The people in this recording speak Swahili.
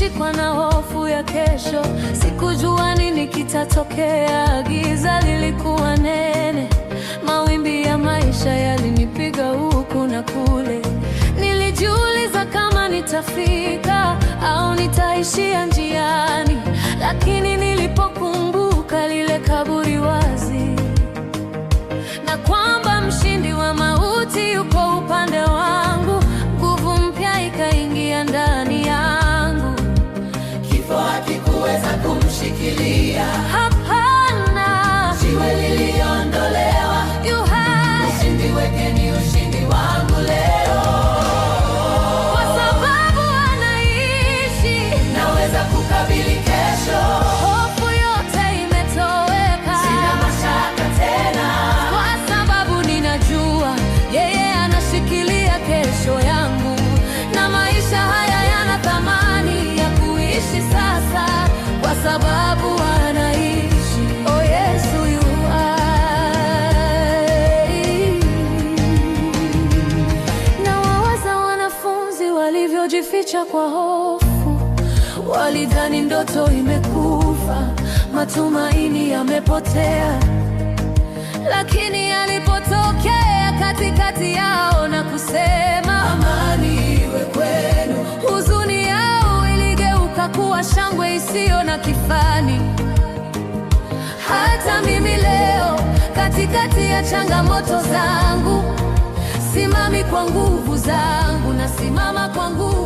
Nilishikwa na hofu ya kesho, sikujua nini kitatokea. Giza lilikuwa nene, mawimbi ya maisha yalinipiga huku na kule. Nilijiuliza kama nitafika au nitaishia njiani, lakini nilipokumbuka lile kaburi wazi na kwamba mshindi wa mauti yuko upande wangu, nguvu mpya ikaingia ndani yangu. Kifo hakikuweza kumshikilia. Hapana, Jiwe liliondolewa. Yu hai. Ushindi wake ni ushindi wangu leo. Kwa sababu anaishi, Naweza kukabili kesho. Hofu yote imetoweka. Sina mashaka tena. Kwa sababu ninajua yeye anashikilia kesho yangu, na maisha haya yana thamani ya kuishi sasa, kwa sababu anaishi. Oh, Yesu yu hai. Na wawaza wanafunzi walivyojificha kwa hofu, walidhani ndoto imekufa, matumaini yamepotea, lakini alipotokea katikati yao na kusema, "Amani iwe kwenu." Huzuni yao iligeuka kuwa shangwe isiyo na kifani. Hata mimi leo, katikati ya changamoto zangu, simami kwa nguvu zangu, nasimama kwa nguvu